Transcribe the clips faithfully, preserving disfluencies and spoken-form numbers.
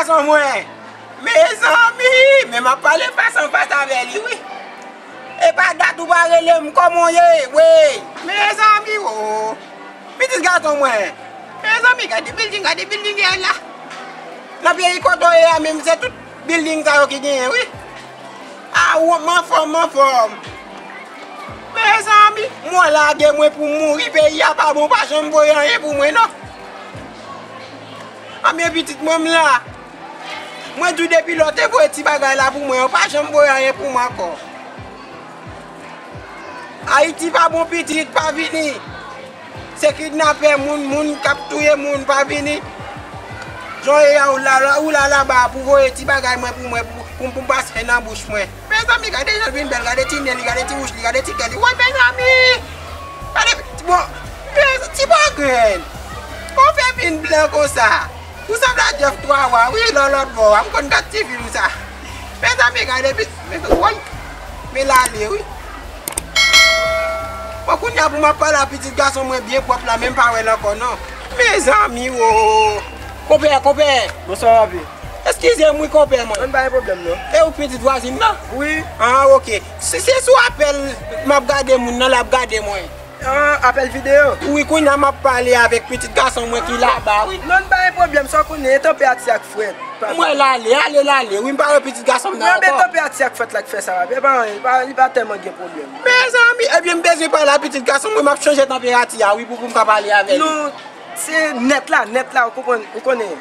Gason mwen, mezanmi, men m ap pale fas an fas avè li, wi. E pa dat ou pa rele m, kòman w ye? Wey, mezanmi, o. Pitit gason mwen, mezanmi, gade building, gade building yè la. Nan peyi kote w ye a menm, se tout building sa yo ki genyen, wi. A, ou, m anfòm, m anfòm. Mezanmi, mwen lage mwen pou m mouri, peyi a pa bon, pa janm voye anyen pou mwen, non. Anben, pitit mwen, m la. Mwen di w depi lè w te voye ti bagay la pou mwen, ou pa janm voye anyen pou mwen ankò. Ayiti pa bon pitit, pa vini. Se kidnapè moun, moun k ap touye moun, pa vini. Jan w ye a, ou la, ou la laba pou voye ti bagay mwen pou mwen, pou, pou, pou m pase nan bouch mwen. Mezanmi, gade jan l vin bèl, gade ti nen li, gade ti wouch li, gade ti kè li. Woy, mezanmi! Gade, bon, mezanmi, ti bò grenn. Kòman w fè vin blan konsa? Ou sanble a Jeff twa wa, wi, lò lòt bò a. M konn gad ti fim sa. Mezanmi, gade, pi-, mezanmi, woy. Men l ale, wi. Bon, kounye a pou m ap pale a pitit gason mwen byen pwòp la, men m pa wè l ankò, non. Mezanmi, wo. Konpè, konpè. Bonswa, papi. Eskize m wi, konpè mwen. An, pa gen pwoblèm, non. E ou pitit vwazin nan? Wi. Ah, ok. Si se sou apèl m ap gade moun nan, l ap gade mwen. Ah, apèl videyo? Wi, kounye a m ap pale avèk pitit gason mwen ki laba, wi. Non, pa gen pwoblèm, sa w konnen, e tanpeyati a k frèt, papi. Mwen l ale, ale, l ale. Wi, m pa wè pitit gason m nan ankò. Mwen, men tanpeyati a k frèt la k fè sa, papi. E pa anyen, li pa, li pa tèlman gen pwoblèm. Mezanmi, ebyen, m bezwen pale a pitit gason mwen, m ap chanje tanpeyati a, wi, pou, pou m ka pale avè li. Non, se nèt la, nèt la, ou konprann, ou konnen.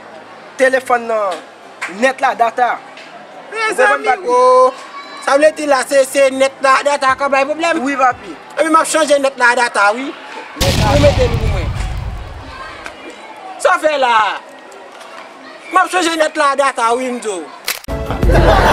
Telefòn nan, nèt la, data. Mezanmi, o. Sa vle di la, se, se nèt la, data k ap bay pwoblèm? Wi, papi. Ebyen, m ap chanje nèt la, data, wi. Ou mete li pou mwen. Sa w fè la? M ap chanje nèt la, data, wi, m di w.